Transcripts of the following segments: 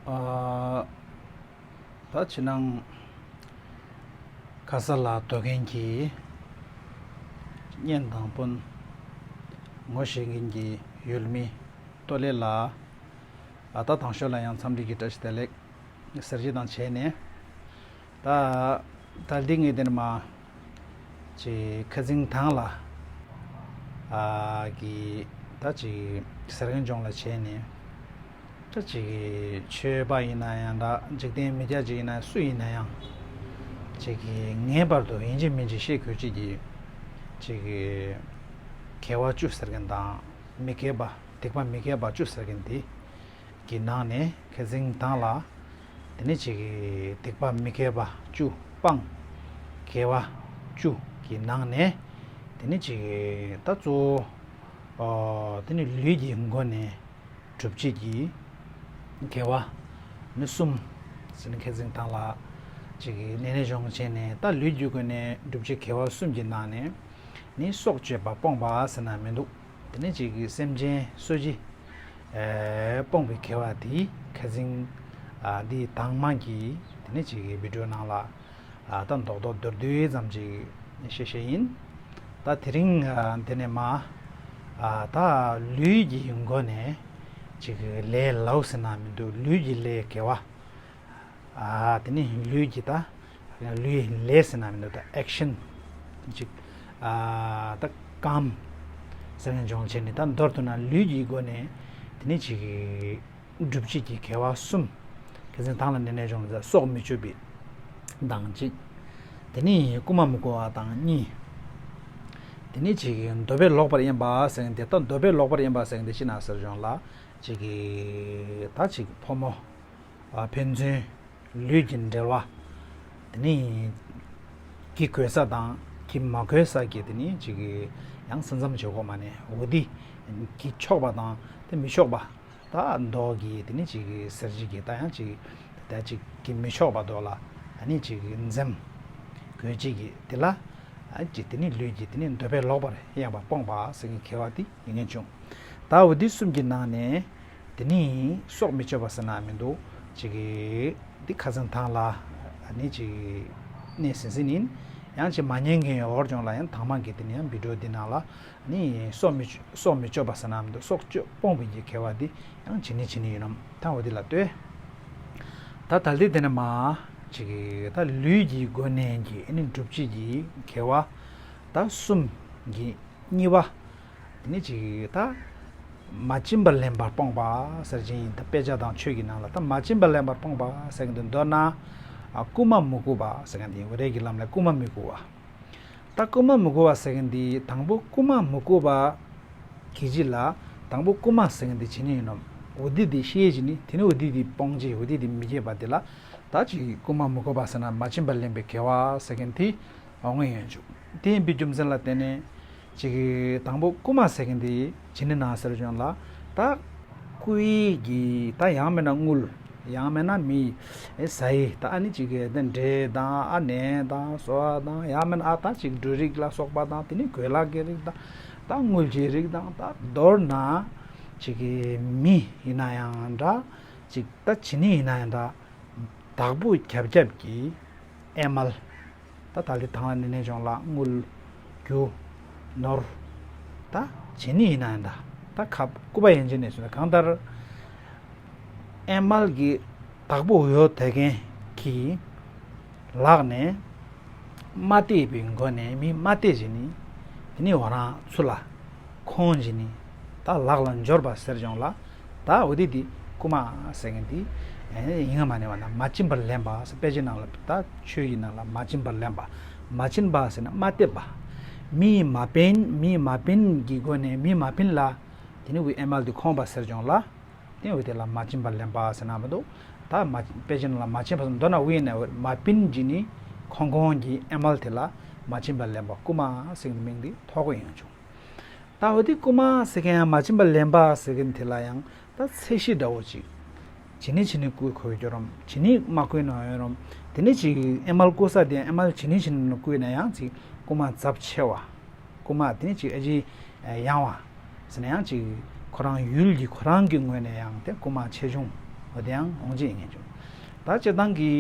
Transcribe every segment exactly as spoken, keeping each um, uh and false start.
ཨ། ད་ཕྱི་ནང་ཁ་ས་ལ་སྡོད་མཁན་གྱི་གཉེན་དང་སྤུན་ངོ་ཤེས་མཁན་གྱི་ཡུལ་མི་ཏོ་ལེ་ལ། ཨ། ད་དང་ཤོས་ལ་ཡང་འཚམས་འདྲི་གི་བཀྲ་ཤིས་བདེ་ལེགས་ཟེར་རྒྱུ་དང་བྱས་ནས། ད་ད་འདི་ངས་འདིར་མ་ཅིག་ཁ་འཛིན་ཐང་ལ་ཨ་གི་ད་ཅིག་ཟེར་མཁན་ཅུང་ལ་བྱས་ནས། ད་ཅིག་ཆོས་པ་ཡིན་ན་ཡང་འདྲ། འཇིག་རྟེན་མི་སྐྱ་ཅིག་ཡིན་ན་སུ་ཡིན་ན་ཡང་། ཅིག་ངེས་པར་དུ་ཡིན་གཅིག་མིན་གཅིག་ཤེས་དགོས་ཅིག་གི་ཅིག་དགེ་བ་བཅུ་ཟེར་མཁན་དང་། མི་དགེ་བ་སྡིག་པ་མི་དགེ་བ་བཅུ་ཟེར་མཁན་འདི་གི་ནང་ནས་ཁ་འཛིན་ཐང་ལ། དེ་ནས་ཅིག་སྡིག་པ་མི་དགེ་བ་བཅུ་སྤངས། དགེ་བ་བཅུ་གི་ནང་ནས་དེ་ནས་ཅིག་ད་གཙོ་བོ། ཨོ། དེ་ནས་ལུས་ཀྱི་སྒོ་ནས་སྒྲུབ་བྱེད་ཀྱི་དགེ་བ་ནི་གསུམ་ཟེར་ནས་ཁ་འཛིན་ཐང་ལ་ཅིག་ནན་ནན་སྦྱོང་བྱས་ནས། ད་ལུས་ཀྱི་སྒོ་ནས་སྒྲུབ་བྱེད་དགེ་བ་གསུམ་གྱི་ནང་ནས་ནི་སྲོག་གཅོད་པ་སྤོང་བ་ཟེར་ན་མི་འདུག་དེ་ནས་ཅིག་སེམས་ཅན་གསོད་བྱེད་ཨེ་སྤོང་བའི་དགེ་བ་དེ་ཁ་འཛིན་ཨ་འདི་དང་མ་གི་དེ་ནས་ཅིག་བི་ཌིའོ་ནང་ལ་ཨ་ད་རྡོག་རྡོག་མདོར་བསྡུས་ཙམ་ཅིག་བཤད་བཤད་ཡིན། ད་དེ་རིང་ཨ་འདི་ནས་མ་ཨ་ད་ལུས་ཀྱི་སྒོ་ནས་ཅིག་ལས་ལའོ་ཟེར་ན་མི་འདུག་ལུས་ཀྱི་ལས་དགེ་བ། ཨ་དེ་ནས་ལུས་ཀྱི་ད་ལུས་ལས་ཟེར་ན་མི་འདུག་ད་ཨེག་ཤན་ཅིག་ཨ་ད་ཀམ་ཟེར་མཁན་སྦྱོང་བྱས་ནས། ད་མདོར་བསྡུ་ན་ལུས་ཀྱི་སྒོ་ནས་དེ་ནས་ཅིག་སྒྲུབ་བྱེད་ཀྱི་དགེ་བ་གསུམ། ཁ་འཛིན་ཐང་ལ་ནན་ནན་སྦྱོང་ལ་སྲོག་མི་གཅོད་པའི་དང་གཅིག་དེ་ནས་རྐུ་མ་མི་རྐུ་བ་དང་གཉིས། དེ་ནས་ཅིག་འདོད་པས་ལོག་པར་གཡེམ་པ་ཟེར་མཁན་དེ། ད་འདོད་པས་ལོག་པར་གཡེམ་པ་ཟེར་མཁན་དེ་ཅི་ན་ཟེར་སྦྱོང་ལ། ཅིག་ད་ཅིག་ཕོ་མོ་ཨ་ཕན་ཚུན་ལུས་ཀྱི་འབྲེལ་བ་དེ་ནི་གི་དགོས་ས་དང་གི་མ་དགོས་ས་གི་དེ་ནི་ཅིག་ཡང་ས་མཚམས་བྱེད་དགོས་མ་ནས། འོ་དེ་གི་ཆོག་པ་དང་དེ་མི་ཆོག་པ། ད་མདོ་གི་དེ་ནི་ཅིག་གསེར་བྱེས་ཀྱི་ད་ཡང་ཅིག་ད་ཅིག་གི་མི་ཆོག་པ་དོ་ལ། ཨ་ནི་ཅིག་འཛེམ་དགོས་ཅིག་གི་དེ་ལ། ཨ་ཅིག་དེ་ནི་ལུས་ཀྱི་དེ་ནི་འདོད་པས་ལོག་པར་གཡེམ་པ་སྤོང་བ་ཟེར་གྱི་དགེ་བ་དེ་ཡིན་ངེས་བྱུང་། ད་འོ་དེ་གསུམ་གྱི་ནང་ནས་དེ་ནི་སྲོག་མི་གཅོད་པ་ཟེར་ན་མི་འདུག་ཅིག་གི་འདི་ཁ་སང་ཐང་ལ་ཨ་ནི་ཅིག་གནས་ཟིན་ཟིན་ཡིན། ཡང་ཅིག་མ་ཉན་མཁན་ཡོད་བྱུང་ལ། ཡང་དང་མ་གི་དེ་ནི་ཡང་བི་ཌིའོ་འདི་ནང་ལ་ནི་སྲོག་མི་སྲོག་མི་གཅོད་པ་ཟེར་ན་མི་འདུག་སྲོག་གཅོད་སྤོང་བའི་གི་དགེ་བ་འདི་ཡང་བྱེད་ནི་བྱེད་ནི་ཡིན་ནམ། ད་འོ་དེ་ལ་ལྟོས། ད་ད་ལྟའི་དེ་ནས་མ་ཅིག་གི་ད་ལུས་ཀྱི་སྒོ་ནས་ཀྱི་ཨ་ནི་སྒྲུབ་བྱེད་ཀྱི་དགེ་བ་ད་གསུམ་གྱི་གཉིས་པ། དེ་ནི་ཅིག་ད་མ་བྱིན་པར་ལེན་པ་སྤོང་བ་ཟེར་གྱི་ཡིན། ད་དཔེ་ཆ་དང་ཆོས་ཀྱི་ནང་ལ་ད་མ་བྱིན་པར་ལེན་པ་སྤོང་བ་ཟེར་གྱི་འདུག་མདོར་ན་ཨ་རྐུ་མ་མི་རྐུ་བ་ཟེར་གྱི་འདུག་འོ་རེ་གི་ལམ་ལས་རྐུ་མ་མི་རྐུ་བ། ད་རྐུ་མ་མི་རྐུ་བ་ཟེར་གྱི་འདི་དང་པོ་རྐུ་མ་མི་རྐུ་བ་གི་རྗེས་ལ་དང་པོ་རྐུ་མ་ཟེར་གྱི་འདི་བྱེད་ནི་ཡིན་ནམ། འོ་དེ་འདི་ཤེས་ཀྱི་ནི་དེ་ནི་འོ་དེ་འདི་སྤོང་བྱེད། འོ་དེ་འདི་མི་བྱེད་པ་དེ་ལ་ད་ཅིག་རྐུ་མ་མི་རྐུ་བ་ཟེར་ན་མ་བྱིན་པར་ལེན་པའི་དགེ་བ་ཟེར་གྱི་འདི་འོང་ངེས་ཡོད་འཇུག་དེ་ཡིན་པའི་རྒྱུ་མཚན་ལ་བརྟེན་ནས་ཅིག་དང་པོ་རྐུ་མ་ཟེར་གྱི་འདི་བྱེད་ནི་ན་ཟེར་བྱུང་ལ། ད་རྐུ་ཡི་གི་ད་ཡང་མིན་ན་དངུལ། ཡང་མིན་ན་མི་ཟ་ཡི་ད་ཨ་ནི་ཅིག་གི་ད་འབྲས་དང་ཨ་ནས་དང་སོ་དང་ཡང་མིན་ན་ཨ་ད་ཅིག་འབྲུ་རིགས་ལ་སོགས་པ་དང་དེ་ནི་གོས་ལག་གི་རིགས་དང་ད་དངུལ་གྱི་རིགས་དང་། ད་མདོར་ན་ཅིག་གི་མི་ཡིན་ན་ཡང་འདྲ། ཅིག་ད་བྱེད་ནི་ཡིན་ན་ཡང་འདྲ། བདག་པོ་རྒྱབ་རྒྱབ་ཀྱི་ཨེ་མལ། ད་ད་ལྟའི་ཐང་ལ་ནི་ནས་སྦྱོང་ལ་དངུལ། རྒྱུ། ནོར། ད་བྱེད་ནི་ཡིན་ན་ཡང་འདྲ། ད་ཁ་རྐུ་བ་ཡན་ཆད་ནས་སོང་ན་གང་ལྟར་ཨེ་མལ་གྱི་བདག་པོ་ཡོད་དེ་མཁན་གྱི་ལག་ནས་མ་བལྟས་པའི་སྒོ་ནས་མི་མ་བལྟས་བྱེད་ནི། དེ་ནི་འོ་རང་ཚུར་ལ་ཁོང་བྱེད་ནི། ད་ལག་ལ་འབྱོར་པ་ཟེར་སྦྱོང་ལ། ད་འོ་དེ་དེ་རྐུ་མ་ཟེར་མཁན་དེ་ཡིན་ང་མ་ནས་བ་ན་མ་བྱིན་པར་ལེན་པ་ཟེར། དཔེ་ཆའི་ནང་ལ་ད་ཆོས་ཀྱི་ནང་ལ་མ་བྱིན་པར་ལེན་པ། མ་བྱིན་པ་ཟེར་ན་མ་བལྟས་པ། མི་མ་ཕན། མི་མ་ཕན་གྱི་སྒོ་ནས་མི་མ་ཕན་ལ་དེ་ནི་འོ་ཨེ་མལ་དེ་ཁོང་པ་ཟེར་སྦྱོང་ལ། དེ་འོ་དེ་ལ་མ་བྱིན་པར་ལེན་པ་ཟེར་ན་མི་འདུག་ད་མ་དཔེ་ཆའི་ནང་ལ་མ་བྱིན་པ་ཟེར་མདོར་ན་འོ་ཡིན་ན་མ་ཕན་གྱི་ནི་ཁོང་ཁོང་གི་ཨེ་མལ་དེ་ལ་མ་བྱིན་པར་ལེན་པ་རྐུ་མ་ཟེར་གྱི་མིང་དེ་ཐོགས་ཀྱི་ཡོང་བྱུང་། ད་འོ་དེ་རྐུ་མ་ཟེར་མཁན་ཡང་མ་བྱིན་པར་ལེན་པ་ཟེར་མཁན་དེ་ལ་ཡང་ད་ཚད་གཞི་འདྲ་བོ་ཅིག་བྱེད་ནི་བྱེད་ནི་རྐུ་གོ་རྒྱུ་རམ། བྱེད་ནི་མ་རྐུ་ན་ཡོད་རམ། དེ་ནི་ཅིག་ཨེ་མལ་རྐུ་ས་དེ་ཨེ་མལ་བྱེད་ནི་བྱེད་ནི་རྐུ་ན་ཡང་ཅིག་རྐུ་མ་ཚབས་ཆེ་བ། རྐུ་མ་དེ་ནི་ཅིག་ཨ་ཅེ་ཡང་བ་ཟེར་ན་ཡང་ཅིག་ཁོ་རང་ཡུལ་གྱི་ཁོ་རང་གི་ངོས་ནས་ཡང་དེ་རྐུ་མ་ཆེ་ཆུང་ འོ་དེ་ཡང་འོང་ཅི་ཡིན་ངེས་བྱུང་། ད་སྤྱིར་བཏང་གི་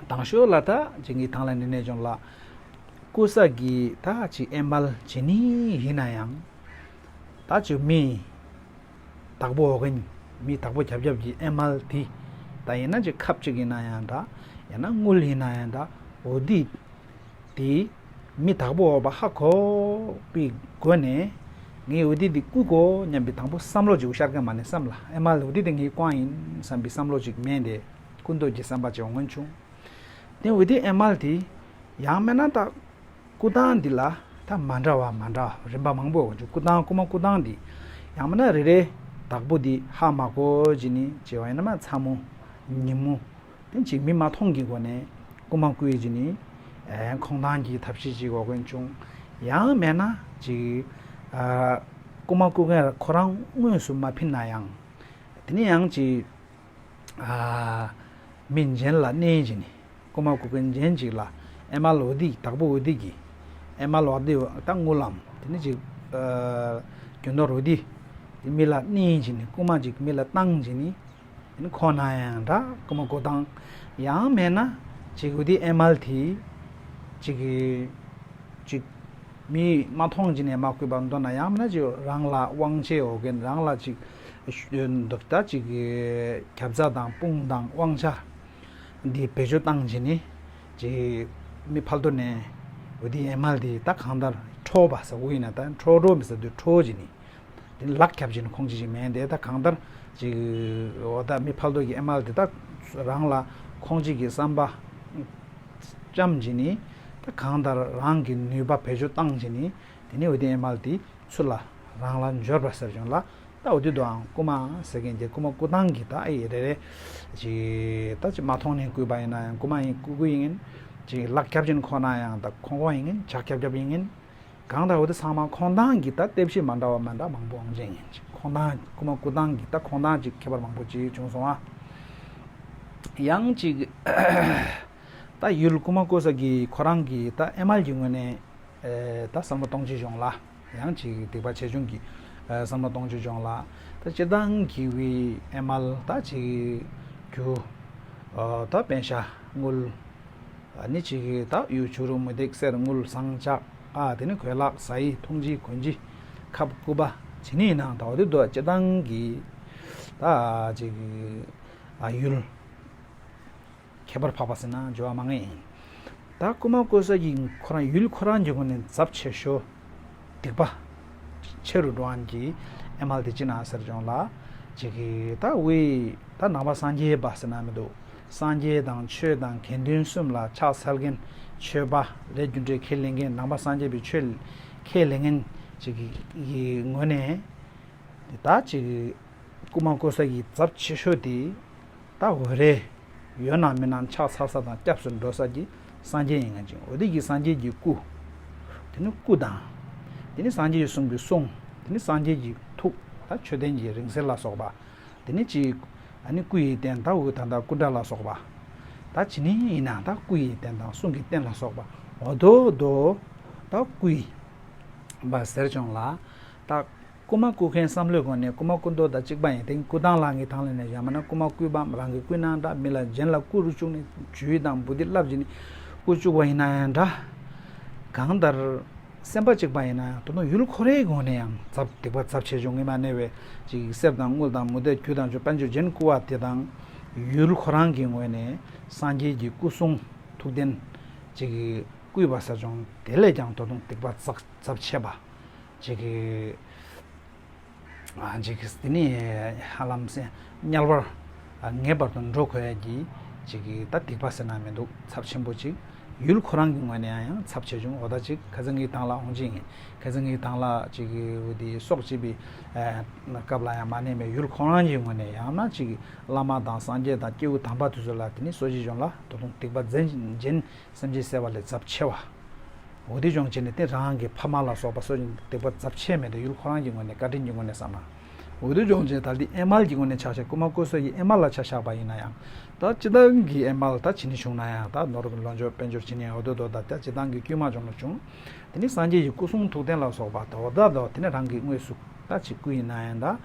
དང་ཤོས་ལ་ད་ཅིག་ངའི་ཐང་ལ་ནི་ནས་བྱུང་ལ། སྐུ་ས་གི་ད་ཅིག་ཨེ་མལ་ཇི་ནི་ཡིན་ན་ཡང་། ད་ཅིག་མི་དག་པོ་འོ་གིན་མི་དག་པོ་རྒྱབ་རྒྱབ་ཀྱི་ཨེ་མལ་དེ། ད་ཡིན་ན་ཅིག་ཁབ་ཅིག་ཡིན་ན་ཡང་འདྲ། ཡང་ན་དངུལ་ཡིན་ན་ཡང་འདྲ། འོ་དེ་དེ་མི་དག་པོ་འོ་བ་ཧ་གོ་བའི་སྒོ་ནས། ངས་འོ་དེ་དེ་བརྐུ་དགོ་སྙམ་པའི་དང་པོ་བསམ་བློ་ཅིག་ཤར་གི་མ་ནས་བསམ་ལ། ཨེ་མལ་འོ་དེ་དེ་ངའི་ཀོང་ཡིན་བསམ་པའི་བསམ་བློ་ཅིག་མེད་དེ། ཀུན་རྟོག་གི་བསམ་པ་ཅིག་འོང་མཁན་བྱུང་། དེ་འོ་དེ་ཨེ་མལ་དེ་ཡང་མེད་ན་ད་བརྐུ་སྟངས་འདི་ལ་ད་མ་འདྲ་བ་མ་འདྲ་བ་རིམ་པ་མང་པོ་འོང་བྱུང་། བརྐུ་སྟངས་རྐུ་མ་རྐུ་སྟངས་འདི་ཡང་མེད་ན་རེ་རེ་དག་པོ་འདི་ཧ་མ་གོ་བྱས་ནས་བྱས་པ་ཡིན་ན་མ་ཚ་མོ་ཉིན་མོ་དེ་ཅིག་མི་མ་མཐོང་གི་སྒོ་ནས་རྐུ་མ་རྐུ་ཡས་བྱས་ནས་ཨེ་འཁོན་སྟངས་ཀྱི་ཐབས་ཤེས་ཅིག་འོང་མཁན་བྱུང་། ཡང་མེད་ན་ཅིག་ཨ་རྐུ་མ་རྐུ་མཁན་ཁོ་རང་དངོས་སུ་མ་ཕིན་ན་ཡང་། དེ་ནས་ཡང་ཅིག་ཨ་མི་གཞན་ལ་མནན་བྱས་ནས་རྐུ་མ་རྐུ་མཁན་གཞན་ཅིག་ལ་ཨེ་མལ་འོ་དེ་དག་པོ་འོ་དེ་གི་ཨེ་མལ་འོ་དེ་ད་དངུལ་ལམ་དེ་ནས་ཅིག་ཨ་རྒྱུ་ནོར་འོ་དེ་དེ་མི་ལ་མནན་བྱས་ནས་རྐུ་མ་ཅིག་མི་ལ་བཏང་བྱས་ནས། དེ་ནི་ཁོ་ན་ཡང་འདྲ་རྐུ་མ་རྐུ་སྟངས། ཡང་མེད་ན་ཅིག་འོ་དེ་ཨེ་མལ་དེ་ཅིག་ཅིག་མི་མ་མཐོང་བྱས་ནས་མ་རྐུས་པར་འདོན་ན། ཡང་མིན་ན་ཅིག་རང་ལ་དབང་ཆ་འོ་གིན་རང་ལ་ཅིག་འདུག་ད་ཅིག་རྒྱབ་རྩ་དང་དཔུང་དང་དབང་ཆ་འདི་བེད་སྤྱོད་བཏང་བྱས་ནས་ཅིག་མི་ཕལ་དུ་ནས་འོ་དེ་ཨེ་མལ་དེ་ད་གང་ལྟར་འཕྲོག་པ་ཟེར་དགོས་ཡིན་ན་ད་འཕྲོག་འགྲོ་མི་ཟེར་དུས་འཕྲོག་བྱས་ནས། དེ་ལག་ཁྱབ་ཅིག་ནི་ཁོང་ཅིག་ཅིག་མེད་དེ་ད་གང་ལྟར་ཅིག་འོ་ད་མི་ཕལ་དུ་གི་ཨེ་མལ་དེ་ད་རང་ལ་ཁོང་ཅིག་གི་བསམ་པ་བཅམ་བྱས་ནི་ད་གང་ལྟར་རང་གི་ནུས་པ་བེད་སྤྱོད་བཏང་བྱས་ནི་དེ་ནི་འོ་དེ་ཨེ་མལ་དེ་ཚུར་ལ་རང་ལ་འབྱོར་པ་ཟེར་བྱུང་ལ། ད་འོ་དེ་དུའང་རྐུ་མ་ཟེར་མཁན་དེ་རྐུ་མ་རྐུ་སྟངས་ཀྱི་ད་ཨེ་རེ་རེ་ཅིག་ད་ཅིག་མ་མཐོང་ནས་རྐུས་པ་ཡིན་ན་ཡང་རྐུ་མ་ཡིན་རྐུ་རྐུ་ཡིན་ངིན། ཅིག་ལག་ཁྱབ་ཅིག་ནི་ཁོ་ན་ཡང་ད་ཁོང་ཁོང་ཡིན་ངིན་ཇག་ཁྱབ་ཁྱབ་ཡིན་ངིན། གང་ལྟར་འོ་དེ་ཚང་མ་ཁོང་ཏང་གི་ད་ལྟེབ་ཤེས་མ་འདྲ་བ་མ་འདྲ་མང་པོ་འོང་ཅན་ཡིན་ཅིག་ཁོང་ཏང་རྐུ་མ་རྐུ་སྟངས་ཀྱི་ད་ཁོང་ཏང་ཅིག་ཁྱད་པར་མང་པོ་ཅིག་བྱུང་སོང་ཨ། ཡང་ཅིག་ད་ཡུལ་རྐུ་མ་རྐུ་ས་གི་ཁོ་རང་གི་ད་ཨེ་མལ་གྱི་ངོས་ནས་ཨེ་ད་བསམ་བློ་གཏོང་ཅིག་བྱུང་ལ། ཡང་ཅིག་སྡིག་པ་ཆེ་ཆུང་གི་ཨེ་བསམ་བློ་གཏོང་ཅིག་བྱུང་ལ། ད་སྤྱིར་བཏང་གི་བའི་ཨེ་མལ་ད་ཅིག་རྒྱུ་ཨ་ད་པེན་ཤ་དངུལ། ཨ་ནི་ཅིག་གིས་ད་གཡུ་བྱུ་རུ་མུ་ཏིག་གསེར་དངུལ་ཟངས་ལྕགས། ཨ་དེ་ནི་གོས་ལག་ཟ་ཡི་འཐུང་ཅི་གོན་ཅི་ཁབ་སྐུད་པ་བྱེད་ནི་ཡིན་ནའང་ད་འོ་དེ་དུ་སྤྱིར་བཏང་གི་ད་ཅིག་ཨ་ཡུལ་ཁྱད་པར་འཕགས་པ་ཟེར་ན་འགྱུར་བ་མང་ངེས་ཡིན། ད་རྐུ་མ་རྐུ་ས་གི་ཁོ་རང་ཡུལ་ཁོ་རང་གི་སྒོ་ནས་ཚབས་ཆེ་ཤོས། སྡིག་པ་ཆེ་རུ་འགྲོ་ཡང་གི་ཨེ་མལ་དེ་ཅི་ན་ཟེར་བྱུང་ལ། ཅིག་གི་ད་དབུས་ད་ནང་པ་སངས་རྒྱས་པ་ཟེར་ན་མི་འདུག་སངས་རྒྱས་དང་ཆོས་དང་དགེ་འདུན་གསུམ་ལ་ཕྱག་འཚལ་མཁན་ཆོས་པ་ལས་རྒྱུ་འབྲས་ཁས་ལེན་མཁན་ནང་པ་སངས་རྒྱས་པའི་ཆོས་ཁས་ལེན་མཁན་ཅིག་གི་ངོས་ནས་ད་ཅིག་རྐུ་མ་རྐུ་ས་གི་ཚབས་ཆེ་ཤོས་དེ་ད་འོ་རེ་ཡོད་ན་མིན་ན་ཕྱག་འཚལ་ས་དང་སྐྱབས་སུ་འགྲོ་ས་གི་སངས་རྒྱས་ཡིན་ང་ཅིང་འོ་དེ་གི་སངས་རྒྱས་ཀྱི་སྐུ། དེ་ནི་སྐུ་དང་། དེ་ནི་སངས་རྒྱས་ཀྱི་གསུང་གི་གསུང་། དེ་ནི་སངས་རྒྱས་ཀྱི་ཐུགས་ད་མཆོད་རྟེན་གྱི་རིང་བསྲེལ་ལ་སོགས་པ། དེ་ནི་ཅིག་ཨ་ནི་སྐུ་ཡི་རྟེན་ད་འུ་ད་ད་སྐུ་འདྲ་ལ་སོགས་པ། ད་ཇི་ནི་ཡིན་ན་ད་སྐུ་ཡི་རྟེན་དང་གསུང་གི་རྟེན་ལ་སོགས་པ་འོ་དོ་དོ་ད་སྐུ་ཡི་བ་ཟེར་བྱུང་ལ། ད་རྐུ་མ་རྐུ་མཁན་བསམ་བློའི་སྒོ་ནས་རྐུ་མ་རྐུ་མདོག་དང་གཅིག་པ་ཡིན་དེ་རྐུ་སྟངས་ལ་ངའི་ཐང་ལ་ནས་ཡང་མིན་ན་རྐུ་མ་རྐུས་པའམ་རང་གི་རྐུས་ནའང་འདྲ་མི་ལ་གཞན་ལ་རྐུ་རུ་བཅུག་ནས་ཇུས་དང་བུ་དེ་བསླབ་བྱས་ནས་རྐུ་བཅུག་པ་ཡིན་ན་ཡང་འདྲ། གང་ལྟར་སེམས་པ་གཅིག་པ་ཡིན་ན་ཡང་དོ་དོ་ཡུལ་ཁོ་རའི་སྒོ་ནས་ཡང་ཚབས་སྡིག་པ་ཚབས་ཆེ་ཆུང་ངེས་མ་གནས་པའི་ཅིག་གསེར་དང་དངུལ་དང་མུ་ཏིག་གྱུ་དང་ཆུ་དཔལ་འབྱོར་རྒྱན་རྐུ་བ་དེ་དང་ཡུལ་ཁོ་རང་གི་ངོས་ནས་སངས་རྒྱས་ཀྱི་སྐུ་གསུང་ཐུགས་རྟེན་ཅིག་རྐུས་པ་ཟེར་བྱུང་དེ་ལས་ཀྱང་དོ་དོ་སྡིག་པ་ཚབས་ཚབས་ཆེ་བ། ཅིག་གི་ཨ་ཅིག་གི་དེ་ནི་ཧ་ལམ་སེ་དམྱལ་བར་ཨ་ངེས་པར་དུ་འགྲོ་དགོས་ཡ་གི་ཅིག་གི་ད་སྡིག་པ་ཟེར་ན་མི་འདུག་ཚབས་ཆེན་པོ་ཅིག་ཡུལ་ཁོ་རང་གི་ངོས་ནས་ཡང་ཡང་ཚབས་ཆེ་ཆུང་འོ་ད་ཅིག་ཁ་སང་གི་དང་ལ་འོང་ཅིག་ཡིན་ཁ་སང་གི་དང་ལ་ཅིག་གི་འོ་དེ་སྲོག་བཅད་པའི་ཨ་སྐབས་ལ་ཡང་མ་གནས་པའི་ཡུལ་ཁོ་རང་གི་ངོས་ནས་ཡང་ན་ཅིག་གི་བླ་མ་དང་སངས་རྒྱས་དང་སྐྱེས་བུ་དམ་པ་དེ་ཚོ་ལ་དེ་ནི་གསོ་སྦྱིས་སྦྱོང་ལ་ད་དུང་སྡིག་པ་འཛེམ་འཛེམ། སེམས་ཅན་བསད་པ་ལས་ཚབས་ཆེ་བ། འོ་དེ་སྦྱོང་བྱས་ནས་དེ་རང་གི་ཕ་མ་ལ་སོགས་པ་སོགས་ཀྱི་སྡིག་པ་ཚབས་ཆེ་མེད་དེ་ཡུལ་ཁོ་རང་གི་ངོས་ནས་བཀའ་དྲིན་གྱི་ངོས་ནས་བསམ་ན། འོ་དེ་སྦྱོང་བྱས་ད་ལྟའི་ཨེ་མལ་གྱི་ངོས་ནས་ཆ་བཞག་རྐུ་མ་རྐུ་ས་ཡི་ཨེ་མལ་ལ་ཆ་བཞག་པ་ཡིན་ན་ཡང་། ད་སྤྱི་བཏང་གི་ཨེ་མལ་ད་ཇི་ནི་བྱུང་ན་ཡང་ད་ནོར་གྱི་ལོངས་སྤྱོད་དཔལ་འབྱོར་ཇི་ནི་འོ་དོ་དོ་ད་ད་སྤྱི་བཏང་གི་དཀྱུས་མ་བྱུང་ལ་བྱུང་། དེ་ནི་སངས་རྒྱས་ཀྱི་སྐུ་གསུང་ཐུགས་རྟེན་ལ་སོགས་པ་དོ་ད་དོ་དེ་ནི་རང་གི་དངོས་སུ་ད་ཅིག་སྐུ་ཡིན་ན་ཡང་ད་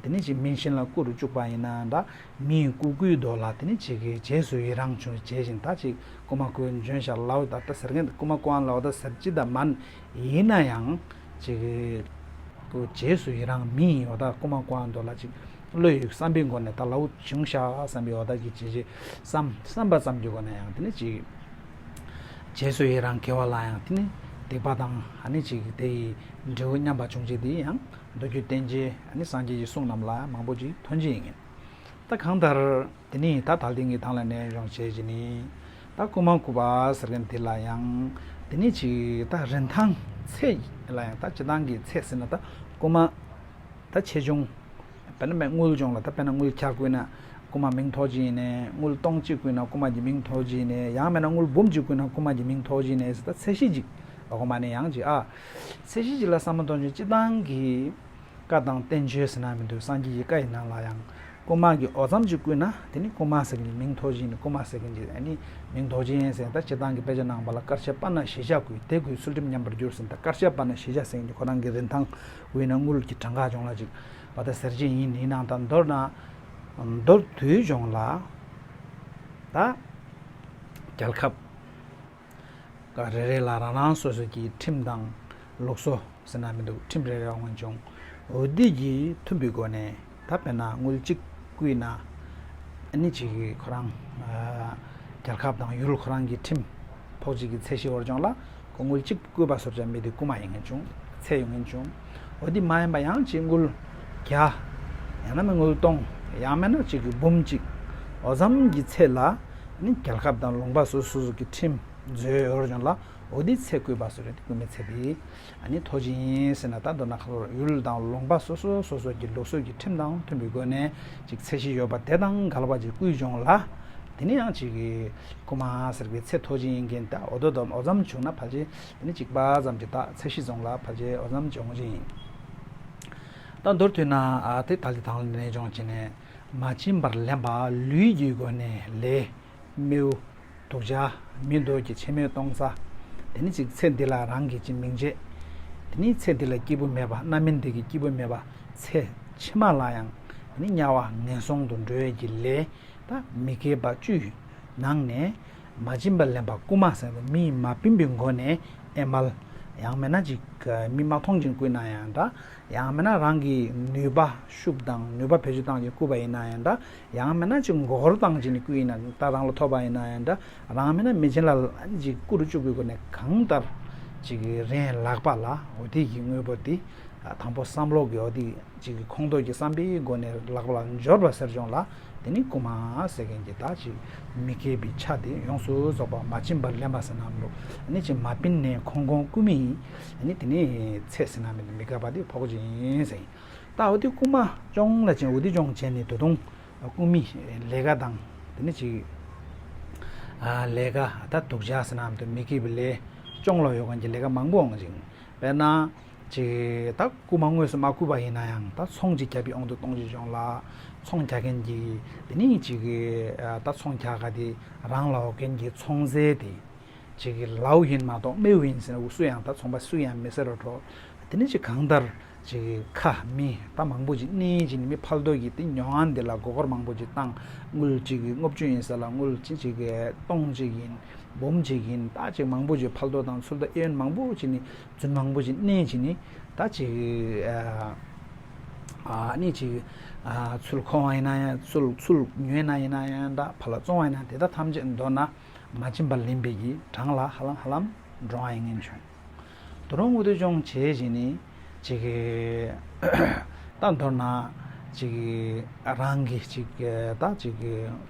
དེ་ནས་ཅིག་མི་གཞན་ལ་བསྐུར་བཅུག་པ་ཡིན་ན་འདྲ། མིའི་སྐུ་བསྐུལ་མདོ་ལ་དེ་ནས་ཅིག་གི་རྗེས་སུ་ཡི་རང་བྱུང་བྱས་ཤིང་ད་ཅིག་རྐུ་མ་ཁོས་འཇོན་ཤག་ལའོ་ད་ད་ཟེར་མཁན་རྐུ་མ་ཁོའང་ལའོ་ད་ཟེར་ཅི་ད་མན། ཡིན་ན་ཡང་ཅིག་གི་རྗེས་སུ་ཡི་རང་མི་ཡོ་ད་རྐུ་མ་ཁོའང་མདོ་ལ་ཅིག་བློ་ཡི་བསམ་པའི་སྒོ་ནས་ད་ལའོ་བྱུང་ཤག་བསམ་པའི་འོ་ད་ཀྱི་ཅི་ཅི་བསམ་བསམ་པ་ཙམ་གྱི་སྒོ་ནས་ཡང་དེ་ནས་ཅིག་རྗེས་སུ་ཡི་རང་དགེ་བ་ལ་ཡང་དེ་ནི་སྡིག་པ་དང་ཨ་ནི་ཅིག་དེ་ཡི་འབྲས་བུ་མཉམ་པ་བྱུང་རྗེས་དེ་ཡང་མདོ་རྒྱུད་བསྟན་བྱའི་ཨ་ནི་སངས་རྒྱས་ཀྱི་གསུང་རྣམས་ལ་མང་པོ་ཅིག་ཐོན་གྱི་ཡིན། ད་གང་ལྟར་དེ་ནི་ད་དལ་སྟེང་གི་དང་ལ་གནས་སྦྱོང་བྱས་ཀྱི་ནི་ད་རྐུ་མ་རྐུ་བ་ཟེར་མཁན་དེ་ལ་ཡང་དེ་ནི་ཅིག་ད་རིན་ཐང་ཚད་ལ་ཡང་ད་སྤྱི་བཏང་གི་ཚད་ཟེར་ན་ད་རྐུ་མ། ད་ཆེ་ཆུང་། དཔེར་ན་དངུལ་སྦྱོང་ལ་ད་དཔེར་ན་དངུལ་བརྒྱ་བརྐུས་ན་རྐུ་མ་མིང་ཐོགས་ཀྱི་ཡིན་ནས། དངུལ་སྟོང་གཅིག་བརྐུས་ན་རྐུ་མ་གྱི་མིང་ཐོགས་ཀྱི་ཡིན་ནས། ཡང་མིན་ན་དངུལ་འབུམ་གཅིག་བརྐུས་ན་རྐུ་མ་གྱི་མིང་ཐོགས་ཀྱི་ཡིན་ནས་ཟེར་ད་ཚད་གཞི་གཅིག་ལ་རྐུ་མ་ནས་ཡང་གཅིག་ཨ། ཚད་གཞི་གཅིག་ལ་བསམ་བློ་གཏོང་ཆེད་སྤྱི་བཏང་གི་བཀའ་དང་བསྟན་བཅོས་ཟེར་ན་མི་འདུག་སངས་རྒྱས་ཀྱི་བཀའ་ཡི་ནང་ལ་ཡང་། རྐུ་མ་གི་འོ་ཙམ་གཅིག་བརྐུས་ན་དེ་ནི་རྐུ་མ་ཟེར་གྱི་མིང་ཐོགས་ཀྱི་ཡིན་ནི་རྐུ་མ་ཟེར་གྱི་ཨ་ནི་མིང་ཐོགས་ཀྱི་ཡིན་ཟེར་ད་སྤྱི་བཏང་གི་དཔེ་ཆ་ནང་པ་ལ་དཀར་ཆ་པ་ན་ཞེས་བྱ་བརྐུས་དེ་བརྐུས་ཚུལ་ཁྲིམས་ཉམས་པར་འགྱུར་ཟེར་ད་དཀར་ཆ་པ་ན་ཞེས་བྱ་ཟེར་གྱི་ཁོ་རང་གི་རིན་ཐང་། དབུས་ན་དངུལ་གྱི་གྲངས་ཀ་སྦྱོང་ལ་ཅིག་བ་ད་ཟེར་གྱི་ཡིན་ཡིན་ནའང་ད་མདོར་ན། མདོར་བསྡུས་སྦྱོང་ལ། ད། རྒྱལ་ཁབ། རེ་རེ་ལ་རང་རང་སོ་སོ་གྱི་ཁྲིམས་དང་ལུགས་སྲོལ་ཟེར་ན་མི་འདུག་ཁྲིམས་རེ་རེ་འོང་བྱུང་། འོ་དེ་གྱི་མཐུན་པའི་སྒོ་ནས་ད་དཔེར་ན་དངུལ་གཅིག་བརྐུས་ན། ཨ་ནི་ཅིག་གི་ཁོ་རང་། རྒྱལ་ཁབ་དང་ཡུལ་ཁོ་རང་གི་ཁྲིམས་ཕོགས་གཅིག་གི་ཚད་གཞི་འོར་སྦྱོང་ལ། ཁོ་དངུལ་གཅིག་བརྐུས་པ་སོར་བྱ་མི་དེ་རྐུ་མ་ཡིན་མཁན་བྱུང་། ཚད་ཡོང་མཁན་བྱུང་། འོ་དེ་མ་ཡིན་པ་ཡང་ཅིག་དངུལ་བརྒྱ། ཡང་ན་མི་དངུལ་སྟོང་། ཡང་མིན་ན་ཅིག་གི་འབུམ་གཅིག་འོ་ཙམ་གྱི་ཚད་ལ། ནི་རྒྱལ་ཁབ་དང་ལུང་པ་སོ་སོ་སོ་གི་ཁྲིམས་མཛོད་འོར་སྦྱོང་ལ། འོ་དེ་ཚད་བརྐུས་པ་སོར་རེད་རྐུ་མའི་ཚད་དེ། ཨ་ནི་ཐོགས་ཀྱི་ཡིན་ཟེར་ན་ད་མདོར་ན་ཁ་ལོར་ཡུལ་དང་ལུང་པ་སོ་སོ་སོ་སོ་གི་ལུགས་སྲོལ་གྱི་ཁྲིམས་དང་མཐུན་པའི་སྒོ་ནས་ཅིག་ཚད་གཞི་ཡོད་པ་དེ་དང་འགལ་བ་ཅིག་བརྐུས་སྦྱོང་ལ། དེ་ནི་ཡང་ཅིག་གི་རྐུ་མ་ཟེར་བའི་ཚད་ཐོགས་ཀྱི་ཡིན་མཁན་ད་འོ་དོ་དམ་འོ་ཙམ་བྱུང་ན་ཕལ་ཆེར་དེ་ནི་གཅིག་པ་ཙམ་གྱི་ད་ཚད་གཞི་བཟུང་ལ་ཕལ་ཆེར་འོ་ཙམ་བྱུང་ཀྱི་ཡིན། ད་མདོར་བསྡུས་ན་ཨ་དེ་ད་ལྟ་དང་ལེན་སྦྱོང་བྱས་ནས་མ་བྱིན་པར་ལེན་པ་ལུས་ཀྱི་སྒོ་ནས་ལས། རྨེའུ། དུག་ཆ། མི་འདོད་ཀྱི་ཕྱེ་མའི་སྟོང་རྩ། དེ་ནི་ཅིག་ཚེ་འདི་ལ་རང་གི་ཅིག་མིང་བརྗེད། དེ་ནི་ཚེ་འདི་ལ་སྐྱིད་པོ་མེད་པ་རྣམ་སྨིན་འདི་གི་སྐྱིད་པོ་མེད་པ་ཚེ་ཕྱི་མ་ལ་ཡང་དེ་ནི་དམྱལ་བ་ངན་སོང་དུ་འགྲོ་ཡས་ཀྱི་ལས་ད་མི་དགེ་བ་བཅུའི་ནང་ནས་མ་བྱིན་པ་ལེན་པ་རྐུ་མ་ཟེར་ན་མིས་མ་བྱིན་པའི་སྒོ་ནས་ཨེ་མལ་ཡང་མིན་ན་ཅིག་མི་མ་མཐོང་ཅིང་རྐུ་ན་ཡང་འདྲ། ཡང་མིན་ན་རང་གི་ནུས་པ་ཤུགས་དང་ནུས་པ་བེད་སྤྱོད་བཏང་ཅིང་རྐུ་བ་ཡིན་ན་ཡང་འདྲ། ཡང་མིན་ན་ཅིག་མགོ་སྐོར་བཏང་ཅིང་རྐུ་ཡིན་ན་ད་རང་ལ་ཐོབ་པ་ཡིན་ན་ཡང་འདྲ། རང་མིན་ན་མི་གཞན་ལ་ཅིག་རྐུ་རུ་བཅུག་པའི་སྒོ་ནས་གང་ལྟར་ཅིག་རེན་ལག་པ་ལ་འོ་དེ་གི་དངོས་པོ་དེ་དང་པོ་བསམ་བློ་གི་འོ་དེ་ཅིག་ཁོང་ཐོག་གི་བསམ་པའི་སྒོ་ནས་ལག་པ་ལ་འབྱོར་བ་ཟེར་སྦྱོང་ལ། དེ་ནི་རྐུ་མ་ཟེར་མཁན་གྱི་ད་ཅིག་མི་དགེ་བའི་ཆ་དེ་ཡོངས་སུ་རྫོགས་པ་མ་བྱིན་པར་ལེན་པ་ཟེར་ན་མི་འདུག་ཨ་ནི་ཅིག་མ་བྱིན་ནས་ཁོང་ཁོང་རྐུ་མི་ཡིན། ཨ་ནི་དེ་ནི་ཚེ་ཟེར་ན་མི་འདུག་མི་དགེ་བ་དེ་ཕོག་ཅིག་ཡིན་ཟེར། ད་འོ་དེ་རྐུ་མ་སྦྱོང་ལ་ཅིག་འོ་དེ་སྦྱོང་བྱས་ནས་ད་དུང་རྐུ་མི་ལས་ཀ་དང་དེ་ནི་ཅིག་ལས་ཀ་ད་སྡུག་ཅག་ཟེར་ན་མི་འདུག་མི་དགེ་བའི་ལས་སྦྱོང་ལ་ཡོད་མཁན་གྱི་ལས་ཀ་མང་པོ་འོང་ཅིང་དཔེར་ན། ཅིག་ད་རྐུ་མ་དངོས་སུ་མ་རྐུ་བ་ཡིན་ན་ཡང་ད་ཚོང་ཅིག་རྒྱབ་པའི་དབང་དུ་གཏོང་ཅིག་སྦྱོང་ལ། ཚོང་རྒྱག་མཁན་གྱི་དེ་ནི་ཅིག་ད་ཚོང་རྒྱག་ག་དེ་རང་ལ་འོག་མཁན་གྱི་ཚོང་རྫས་དེ་ཅིག་ལའུ་ཡིན་མ་གཏོགས་རྨེའུ་ཡིན་ཟེར་ན་འུ་སུ་ཡང་ད་ཚོང་པ་སུ་ཡང་མི་ཟེར་རོ་འགྲོ། དེ་ནི་ཅིག་གང་ལྟར་ཅིག་ཁ་མི་ད་མང་པོ་ཅིག་གནས་ཅིག་ནི་མི་ཕལ་དོ་གི་དེ་ཉོ་ཨན་དེ་ལ་མགོ་སྐོར་མང་པོ་ཅིག་བཏང་། དངུལ་ཅིག་གི་ལྔ་བཅུ་ཡིན་ཟེར་ལ་དངུལ་ཅིག་ཅིག་གི་སྟོང་ཅིག་ཡིན། འབུམ་ཅིག་ཡིན། ད་ཅིག་མང་པོ་ཅིག་ཕལ་དོ་དང་ཚུལ་དང་གཡོན་མང་པོ་ཅིག་ནི། རྫུན་མང་པོ་ཅིག་གནས་ཅིག་ནི་ད་ཅིག་ཨ་ནི་ཅིག་ཚུལ་ཁོང་བ་ཡིན་ན་ཡང་ཚུལ་ཚུལ་ཉོས་ན་ཡིན་ན་ཡང་འདྲ། ཕར་ལ་བཙོང་བ་ཡིན་ན་དེ་དག་ཐམས་ཅད་མདོར་ན་མ་བྱིན་པར་ལེན་པའི་གི་གྲངས་ལ་ཧ་ལམ་ཧ་ལམ་འགྲོ་བ་ཡིན་ངེས་བྱུང་། དོ་རུང་འུ་དུ་ཅུང་བྱས་ཅིག་ནི་ཅིག་ད་མདོར་ན་ཅིག་རང་གི་ཅིག་ད་ཅིག་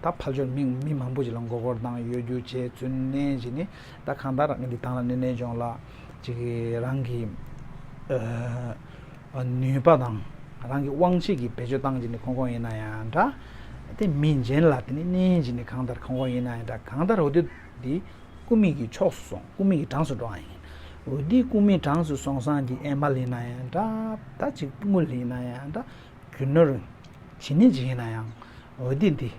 ད་ཕལ་ཆེར་མི་མི་མང་པོ་ཅིག་ལ་མགོ་སྐོར་དང་གཡོ་སྒྱུ་བྱས་རྫུན་གནས་ཅིག་ནི། ད་གང་ལྟར་ངས་འདི་དང་ལ་ནེ་ནེ་ཅོང་ལ་ཅིག་རང་གི་ནུས་པ་དང་རང་གི་དབང་ཤེད་ཀྱི་བེད་སྤྱོད་བཏང་ཅིག་ནི་ཁོང་ཁོང་ཡིན་ན་ཡང་འདྲ། དེ་མི་གཞན་ལ་དེ་ནི་གནས་ཅིག་ནི་གང་ལྟར་ཁོང་ཁོང་ཡིན་ན་ཡང་འདྲ། གང་ལྟར་འོ་དེ་འདི་རྐུ་མི་གི་ཕྱོགས་སུ་སོང་། རྐུ་མི་གི་གྲངས་སུ་འགྲོ་བ་ཡིན། འོ་དེ་རྐུ་མི་གྲངས་སུ་སོང་སང་གི་ཨེ་མ་ལ་ཡིན་ན་ཡང་འདྲ། ད་ཅིག་དངུལ་ལ་ཡིན་ན་ཡང་འདྲ། རྒྱུ་ནོར་ཇི་སྙེད་ཅིག་ཡིན་ན་ཡང་འོ་དེ་འདི།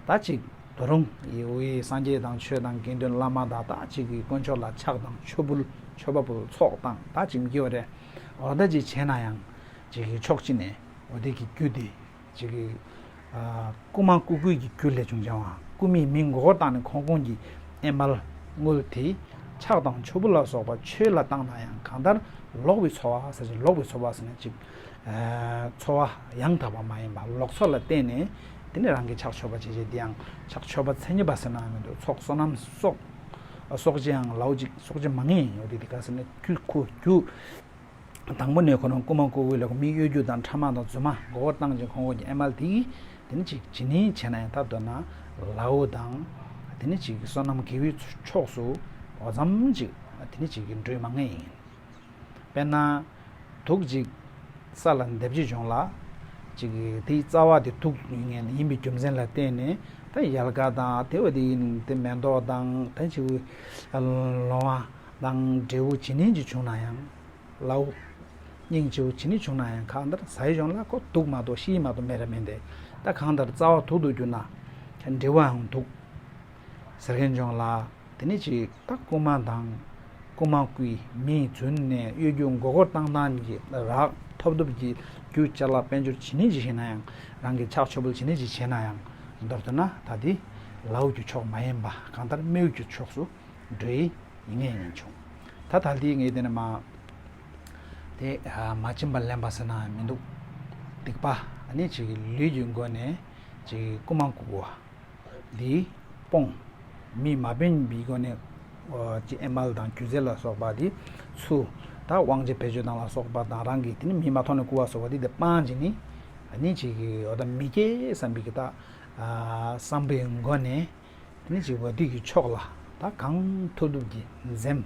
ད་ཅིག་དོ་རུང་ཡི་འོ་ཡི་སངས་རྒྱས་དང་ཆོས་དང་དགེ་འདུན་བླ་མ་དང་ད་ཅིག་གི་དཀོན་མཆོག་ལ་ཕྱག་དང་མཆོད་འབུལ་མཆོད་པ་འབུལ་ཚོགས་དང་ད་ཅིག་མི་སྐྱེ་བ་རེད། འོ་ད་ཅིག་བྱས་ན་ཡང་ཅིག་གི་ཕྱོགས་གཅིག་ནས་ འོ་དེ་གི་རྒྱུ་དེ་ཅིག་གི་ཨ་རྐུ་མ་རྐུ་རྐུའི་གི་རྒྱུ་ལས་བྱུང་བྱུང་བ། རྐུ་མས་མི་མགོ་སྐོར་བཏང་ནས་ཁོང་ཁོང་གི་ཨེ་མལ་དངུལ་དེ་ཕྱག་དང་ཕྱུར་བུ་ལ་སོགས་པ་ཆོས་ལ་བཏང་ན་ཡང་གང་ལྟར་ལོག་པའི་འཚོ་བ་ཟེར་ཅིག་ལོག་པའི་འཚོ་བ་ཟེར་ན་ཅིག་ཨ་འཚོ་བ་ཡང་དག་པ་མ་ཡིན་པ་ལོག་འཚོ་ལ་བརྟེན་ནས་དེ་ནས་རང་གི་ཕྱག་མཆོད་པ་བྱེད་བྱེད་དེ་ཡང་ཕྱག་མཆོད་པ་མཚན་ཉིད་པ་ཟེར་ན་མི་འདུག་ཚོགས་བསོད་ནམས་གསོག་གསོག་ཅིག་ཡང་ལའུ་ཅིག་གསོག་ཅིག་མང་ངེས་ཡོད་དེ་དེ་ག་ཟེར་ན་ཁྱུ་ཁོ་རྒྱུ། དང་པོ་ནས་ཁོ་རང་རྐུ་མ་རྐུ་རྐུ་ལ་མི་གཡོ་སྒྱུ་དང་ཕྲ་མ་དང་རྫུན་མ་མགོ་སྐོར་བཏང་ཅིང་ཁོང་ཁོང་གི་ཨེ་མལ་དེ་གིས་དེ་ནི་ཅིག་ཇི་ནི་བྱས་ན་ཡང་ད་མདོར་ན་ལའུ་དང་དེ་ནི་ཅིག་བསོད་ནམས་དགེ་བའི་ཕྱོགས་སུ་འོ་ཙམ་ཅིག་དེ་ནི་ཅིག་གི་འགྲོས་མང་ངེས་ཡིན། དཔེར་ན་དུག་ཅིག་ས་ལ་འདེབས་ཀྱི་བྱུང་ལ་ཅིག་དེའི་རྩ་བ་དེ་དུག་ཡིན་ངེས་ཡིན་པའི་རྒྱུ་མཚན་ལ་བརྟེན་ནས་ད་ཡལ་ག་དང་དེ་བ་དེ་ཡིན་དེ་མེ་ཏོག་དང་ད་ཅིག་ལོང་བ་དང་འབྲས་བུ་ཇི་ནི་ཅིག་བྱུང་ན་ཡང་། ལའུ། སྙིང་རྗེ་བོ་ཇི་ནི་བྱུང་ན་ཡང་ཁ་འདར་ཟ་ཡི་ཡོང་ལ་ཁོ་དུག་མ་གཏོགས་ཤི་ཡི་མ་གཏོགས་མེད་ར་མིན་ཏེ། ད་གང་ལྟར་རྩ་བ་དུག་ཏུ་གྱུར་ན། འབྲས་བུའང་དུག་ཟེར་མཁན་བྱུང་ལ། དེ་ནི་ཅིག་ད་རྐུ་མ་དང་། རྐུ་མ་རྐུས་མིས་རྫུན་ནས་གཡོ་སྒྱུ་མགོ་སྐོར་བཏང་སྟངས་ཀྱི་རག་ཐོབ་ཐོབ་ཀྱི་རྒྱུ་ཅ་ལག་དཔལ་འབྱོར་ཇི་ནི་ཅིག་བྱས་ན་ཡང་རང་གི་ཕྱག་མཆོད་འབུལ་ཇི་ནི་ཅིག་བྱས་ན་ཡང་མདོར་བསྡུ་ན་ད་དེ་ལའུ་གྱི་ཕྱོགས་མ་ཡིན་པ་གང་ལྟར་སྨྲེ་སྒྱུ་གྱི་ཕྱོགས་སུ། འགྲོ་ཡི་ཡིན་ངེས་ཡིན་བྱུང་། ད་ད་ལྟའི་ངས་དེ་ནས་མ། དེ་མ་བྱིན་པ་ལེན་པ་ཟེར་ན་མི་འདུག་སྡིག་པ་ཨ་ནི་ཅིག་ལུས་ཀྱི་སྒོ་ནས་ཅིག་རྐུ་མ་རྐུ་བ། འདི་སྤོང་། མི་མ་བྱིན་པའི་སྒོ་ནས་ཅིག་ཨེ་མལ་དང་རྒྱུ་རྫས་ལ་སོགས་པ་འདི་ཚུ། ད་དབང་ཆ་བེད་སྤྱོད་དང་ལ་སོགས་པ་དང་རང་གི་དེ་ནི་མི་མ་མཐོང་ནས་རྐུ་བ་སོགས་པ་འདི་དེ་སྤང་བྱས་ནི། ཨ་ནི་ཅིག་འོ་ད་མི་སྐྱེ་བསམ་པའི་གི་ད་བསམ་པའི་སྒོ་ནས། དེ་ནི་ཅིག་བ་དུས་ཀྱི་ཕྱོགས་ལ་ད་གང་ཐུབ་ཐུབ་ཀྱིས་འཛེམ།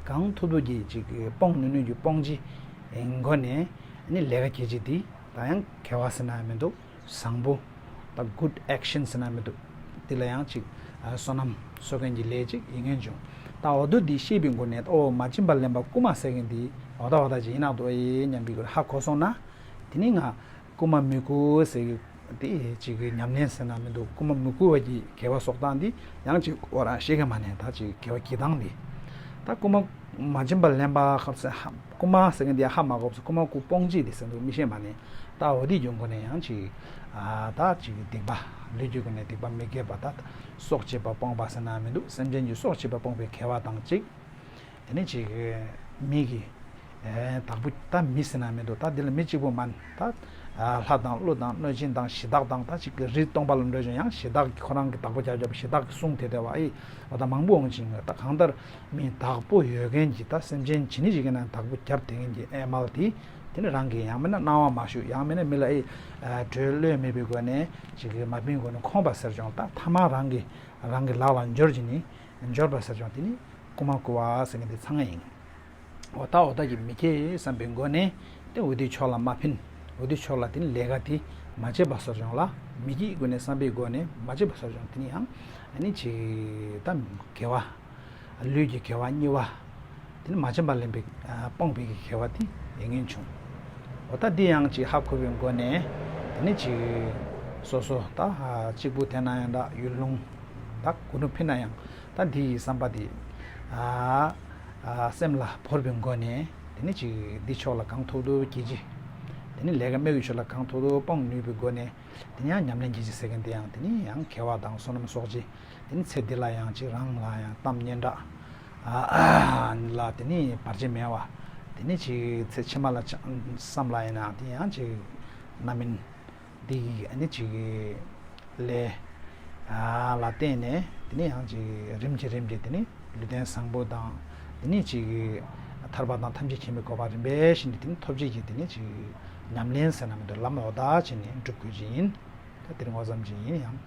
གང་ཐུབ་ཐུབ་ཀྱིས་ཅིག་སྤོང་ནུས་ནུས་ཀྱི་སྤོང་བྱེད་སྒོ་ནས་ནི་ལས་ཀ་གལ་ཆེ་དེ་ད་ཡང་དགེ་བ་ཟེར་ན་མི་འདུག་བཟང་པོ་ད་good action ཟེར་ན་མི་འདུག་དེ་ལ་ཡང་ཅིག་བསོད་ནམས་གསོག་མཁན་གྱི་ལས་ཅིག་ཡིན་ངེས་བྱུང་། ད་འོ་དུ་འདི་ཤེས་པའི་སྒོ་ནས་ཨོ་མ་བྱིན་པ་ལེན་པ་རྐུ་མ་ཟེར་མཁན་འདི་འོ་ད་འོ་ད་ཅིག་ཡིན་ནག་འདུག་ཨེ་སྙམ་པའི་སྒོ་ནས་ཧ་གོ་སོང་ན་དེ་ནི་ང་རྐུ་མ་མི་རྐུ་ཟེར་གི་དེ་ཅིག་གི་ཉམས་ལེན་ཟེར་ན་མི་འདུག་རྐུ་མ་མི་རྐུ་བ་གི་དགེ་བ་གསོག་སྟངས་འདི་ཡང་ཅིག་ཨོ་རང་ཤེས་ཀྱི་མ་ནས་ད་ཅིག་དགེ་བ་གྱི་སྟངས་འདི། ད་རྐུ་མ་མ་བྱིན་པ་ལེན་པ་ཁབ་ཟེར་ཧ་རྐུ་མ་ཟེར་མཁན་འདི་ཧ་མ་གོ་བ་རྐུ་མ་རྐུ་སྤོང་བྱེད་འདི་ཟེར་འདུག་མི་ཤེས་མ་ནས། ད་འོ་དེ་གྱོང་གོ་ནས་ཡང་ཅིག་ཨ་ད་ཅིག་སྡིག་པ་ལུས་ཀྱི་སྒོ་ནས་སྡིག་པ་མི་དགེ་བ་ད་སྲོག་བཅད་པ་སྤོང་བ་ཟེར་ན་མི་འདུག་སེམས་ཅན་གྱི་སྲོག་བཅད་པ་སྤོང་བའི་དགེ་བ་དང་གཅིག་དེ་ནས་ཅིག་མི་གི་ཨེ་བདག་པོ་ད་མི་ཟེར་ན་མི་འདུག་ད་འདི་ལ་མི་གཅིག་པུ་མིན་ད་ལྷ་དང་ཀླུ་དང་གནོད་སྦྱིན་དང་གཞི་བདག་དང་ད་ཅིག་གི་རིགས་སྟོང་པ་ལ་འགྲོ་ཅིང་ཡང་གཞི་བདག་གི་ཁོ་རང་གི་བདག་པོ་རྒྱབ་རྒྱབ་གཞི་བདག་གི་གསུང་དེ་དེ་བ་ཨི་འོ་ད་མང་པོ་འོང་ཅིང་ད་གང་ལྟར་མི་བདག་པོ་ཡོད་མཁན་གྱི་ད་སེམས་ཅན་ཇི་ནི་ཞིག་ཡིན་ན་བདག་པོ་རྒྱབ་དེ་མཁན་གྱི་ཨེ་མལ་དེ་དེ་ནི་རང་གི་ཡང་མིན་ན་སྣང་བ་མ་ཞུ་ཡང་མིན་ན་མི་ལ་ཨི་གྲོས་བློས་མེད་པའི་སྒོ་ནས་ཅིག་གི་མ་བིན་སྒོ་ནས་ཁོང་པ་ཟེར་ཀྱང་ད་ཐ་མ་རང་གི་རང་གི་ལག་ལ་འབྱོར་གྱི་ནི། འབྱོར་པ་ཟེར་ཀྱང་དེ་ནི་རྐུ་མ་རྐུ་བ་ཟེར་མཁན་དེ་ཚང་མ་ཡིན། འོ་ད་འོ་ད་ཀྱི་མི་སྐྱེ་བསམ་པའི་སྒོ་ནས་དེ་འོ་དེ་ཕྱོགས་ལ་མ་ཕན། འོ་དེ་ཕྱོགས་ལ་དེ་ནི་ལས་ཀ་དེ་མ་བྱེད་པ་ཟེར་ཀྱང་ལ་མི་སྐྱེ་སྒོ་ནས་བསམ་པའི་སྒོ་ནས་མ་བྱེད་པ་ཟེར་ཀྱང་དེ་ནི་ཡང་ཨ་ནི་ཅིག་ད་དགེ་བ། ལུས་ཀྱི་དགེ་བ་གཉིས་པ། དེ་ནི་མ་བྱིན་པ་ལེན་པའི་སྤོང་བའི་དགེ་བ་དེ་ཡིན་ངེས་བྱུང་། འོ་ད་འདི་ཡང་ཅིག་ཧ་གོ་བའི་སྒོ་ནས་དེ་ནི་ཅིག་སོ་སོ་ད་གཅིག་པུ་དེ་ན་ཡང་ད་ཡུལ་ལུང་ད་གུ་ནུ་ཕི་ན་ཡང་ད་འདི་ཡི་བསམ་པ་དེ་ཨ་ཨ་སེམས་ལ་བོར་བའི་སྒོ་ནས་དེ་ནི་ཅིག་འདི་ཕྱོགས་ལ་གང་ཐུབ་ཐུབ་གྱིས་ཅི། དེ་ནི་ལས་ཀ་མི་གི་ཕྱོགས་ལ་གང་ཐུབ་ཐུབ་སྤོང་ནུས་པའི་སྒོ་ནས་དེ་ནི་ཡང་ཉམས་ལེན་གྱིས་ཅི་ཟེར་མཁན་དེ་ཡང་དེ་ནི་ཡང་དགེ་བ་དང་བསོད་ནམས་གསོག་ཅི། དེ་ནི་ཚེ་འདི་ལ་ཡང་ཅིག་རང་ལ་ཡང་གཏམ་སྙན་གྲགས་ལ་དེ་ནི་བར་ཆད་མེད་པ། དེ་ནི་ཅིག་ཚེ་ཕྱི་མ་ལ་ཅང་བསམ་ལ་ཡིན་ན་དེ་ཡང་ཅིག་རྣམ་སྨིན་འདི་ཡི་ཨ་ནི་ཅིག་ལས་ལ་བརྟེན་ནས་དེ་ནི་ཡང་ཅིག་རིམ་གྱིས་རིམ་གྱིས་དེ་ནི་ལུས་རྟེན་བཟང་པོ་དང་དེ་ནི་ཅིག་ཐར་པ་དང་ཐམས་ཅད་མཁྱེན་པའི་གོ་འཕང་རིམ་པས་བཞིན་དུ་དེ་ནི་ཐོབ་བྱེད་ཀྱི་དེ་ནི་ཅིག་ཉམས་ལེན་ཟེར་ན་མི་འདུག་ལམ་འོ་ད་བྱས་ནས་སྒྲུབ་དགོས་ཀྱི་ཡིན། ད་དེ་རིང་འོ་ཙམ་ཅིག་ཡིན་ཡང་།